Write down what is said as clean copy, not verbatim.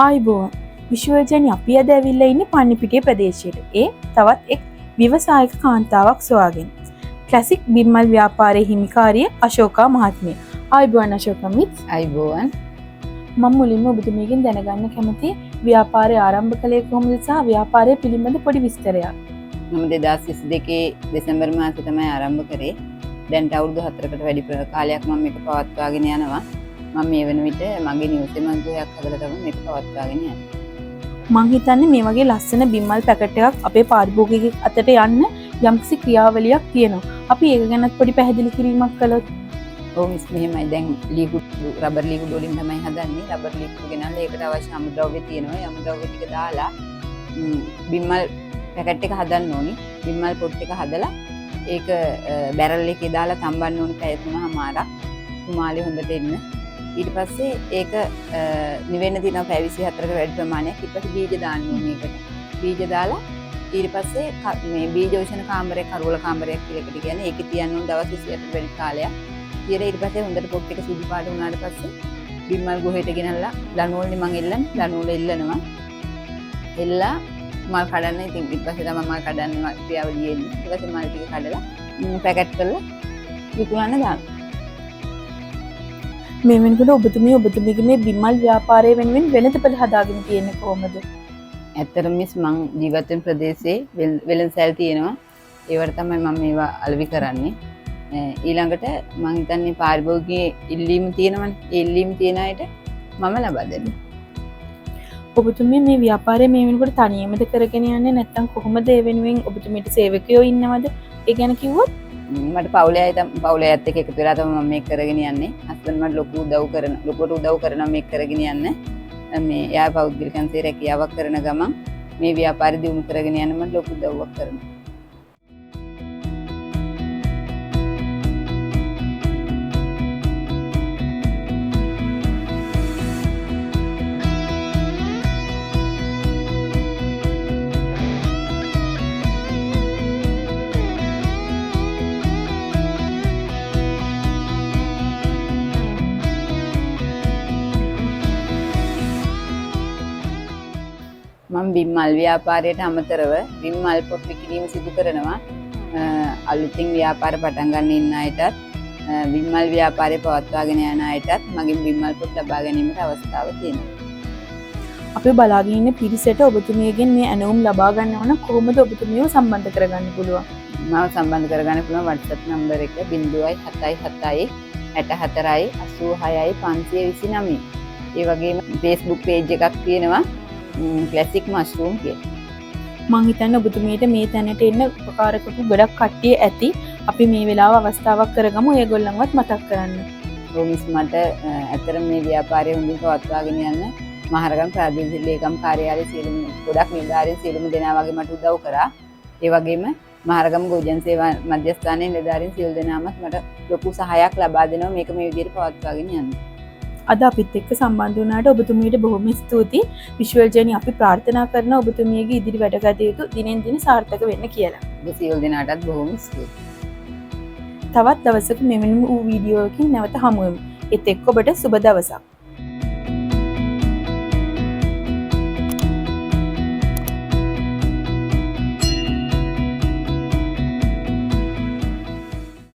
ආයුබෝවන්. Visual journey අපි අද ඇවිල්ලා ඉන්නේ පන්නිපිටිය ප්‍රදේශයට. ඒ තවත් එක් ව්‍යවසායක කාන්තාවක් සොයාගෙන. ක්ලාසික් බිම්මල් ව්‍යාපාරයේ හිමිකාරිය අශෝකා මහත්මිය. ආයුබෝවන් අශෝකා මිස්. ආයුබෝවන්. මම මුලින්ම ඔබතුමියගෙන් දැනගන්න කැමති ව්‍යාපාරය ආරම්භ කළේ කොහොමද සහ ව්‍යාපාරය පිළිබඳ පොඩි විස්තරයක්. මම 2022 දෙසැම්බර් මාසේ තමයි ආරම්භ කරේ. දැන්ට අවුරුදු 4කට වැඩි කාලයක් මම මේක පවත්වාගෙන යනවා. මම මේ වන විට මගේ නිවසේ මං ගෘහයක් හදලා තමයි මේක පවත්වාගෙන යන්නේ. මං හිතන්නේ මේ වගේ ලස්සන බිම්මල් පැකට් එකක් අපේ පාරිභෝගිකයෙක් අතට යන්න යම්කිසි ක්‍රියාවලියක් තියෙනවා. අපි ඒක ගැනත් පොඩි පැහැදිලි කිරීමක් කළොත්. ඔව් මිස්, මෙහෙමයි. දැන් ලී කුඩු, රබර් ලී කුඩු වලින් තමයි හදන්නේ. රබර් ලී කුඩු ගෙනල්ලා ඒකට අවශ්‍ය අමුද්‍රව්‍ය තියෙනවා. ඒ අමුද්‍රව්‍ය ටික දාලා බිම්මල් පැකට් එක හදන්න ඕනි. බිම්මල් පොට් එක හදලා ඒක බැරල් එකේ දාලා තම්බන්න ඕනි පැය 3.5ක්. කුමාලේ හොඳට එන්න. ඊට පස්සේ ඒක නිවෙන්න තියෙනවා පැය 24ක වැඩි ප්‍රමාණයක්. ඊට පස්සේ බීජ දාන්න ඕනි ඒකට. බීජ දාලා ඊට පස්සේ මේ බීජ උෂණ කාමරයක්, කරුවල කාමරයක් කියලා එකට කියන්නේ. ඒකේ තියන්න ඕන දවස් 28කට වැඩි කාලයක්. කියලා ඊට පස්සේ හොඳට පොට් එක සුදු පාට වුණාට පස්සේ බිම්මල් ගොහේට ගෙනල්ලා ලණුවලනේ මං එල්ලන්නේ. ලණුවල එල්ලනවා. එල්ලා මල් කඩන්න. ඉතින් ඊට පස්සේ තමයි මල් කඩන්න ක්‍රියාවලිය එන්නේ. ඊට පස්සේ මල් ටික කඩලා පැකට් කරලා විකුණන්න දානවා. මේ වෙනකොට ඔබතුමිය ඔබතුමියගේ මේ බිම්මල් ව්‍යාපාරය වෙනුවෙන් වෙළඳපළ හදාගෙන තියෙන්නේ කොහොමද? ඇත්තටම මිස්, මං ජීවත් වෙන ප්‍රදේශයේ වෙළඳසැල් තියෙනවා. ඒවට තමයි මම මේවා අලෙවි කරන්නේ. ඊළඟට මං හිතන්නේ පාරිභෝගිකයේ ඉල්ලීම් තියෙනවනේ. ඒ ඉල්ලීම් තියෙන අයට මම ලබා දෙනවා. ඔබතුමිය මේ ව්‍යාපාරය මේ වෙනකොට තනියමද කරගෙන යන්නේ නැත්නම් කොහොමද ඒ වෙනුවෙන් ඔබතුමියට සේවකයෝ ඉන්නවද? ඒ ගැන කිව්වොත්? මට පවුලේ අය පවුලේ අයත් එක්ක එකතු වෙලා තමයි මම මේක කරගෙන යන්නේ. හස්බන්ඩ් මට ලොකු උදව් කරන, ලොකුවට උදව් කරනවා මේක කරගෙන යන්න. මේ එයා පෞද්ගලික අංශයේ රැකියාවක් කරන ගමන් මේ ව්‍යාපාරය දියුණු කරගෙන යන්න මට ලොකු උදව්වක් කරනවා. මම බිම් මල් ව්‍යාපාරයට අමතරව බිම් මල් පොත් විකිණීම සිදු කරනවා. අලුතින් ව්‍යාපාර පටන් ගන්න ඉන්න අයටත්, බිම් මල් ව්‍යාපාරය පවත්වාගෙන යන අයටත් මගෙන් බිම් මල් පොත් ලබා ගැනීමට අවස්ථාව තියෙනවා. අපි බලාගෙන ඉන්න පිරිසට ඔබතුමියගෙන් මේ ඇණවුම් ලබා ගන්න ඕන කොහොමද ඔබතුමියව සම්බන්ධ කරගන්න පුළුවන්? මාව සම්බන්ධ කරගන්න පුළුවන් WhatsApp number එක බිංදුවයි හතයි හතයි හැට හතරයි අසූහයයි පන්සිය විසිනමය. ඒ වගේම Facebook page එකක් තියෙනවා, ක්ලාසික් මෂ්රූම් කියලා. මං හිතන්නේ ඔබතුමියට මේ තැනට එන්න උපකාර කරපු ගොඩක් කට්ටිය ඇති. අපි මේ වෙලාව අවස්ථාවක් කරගමු ඒගොල්ලන්වත් මතක් කරන්න. ඔව් මිස්, මට ඇත්තටම මේ ව්‍යාපාරය හොඳින් පවත්වාගෙන යන්න මහරගම ප්‍රාදේශීය ලේකම් කාර්යාලයේ සියලුම ගොඩක් නිලධාරීන් සියලුම දෙනා වගේ මට උදව් කරා. ඒ වගේම මහරගම ගෝජන් සේවා මධ්‍යස්ථානයේ නිලධාරීන් සියලු දෙනාමත් මට ලොකු සහායක් ලබා දෙනවා මේක මේ විදිහට පවත්වාගෙන යන්න. අද අපිත් එක්ක සම්බන්ධ වුණාට ඔබතුමියට බොහොම ස්තුතියි. විශුවල් ජර්නි අපි ප්‍රාර්ථනා කරන ඔබතුමියගේ ඉදිරි වැඩ කටයුතු දිනෙන් දින සාර්ථක වෙන්න කියලා. ඔබ සියලු දෙනාටත් බොහොම ස්තුතියි. තවත් දවසක මෙවැනිම වූ වීඩියෝ එකකින් නැවත හමු වෙමු. ඒත් එක්ක ඔබට සුබ දවසක්.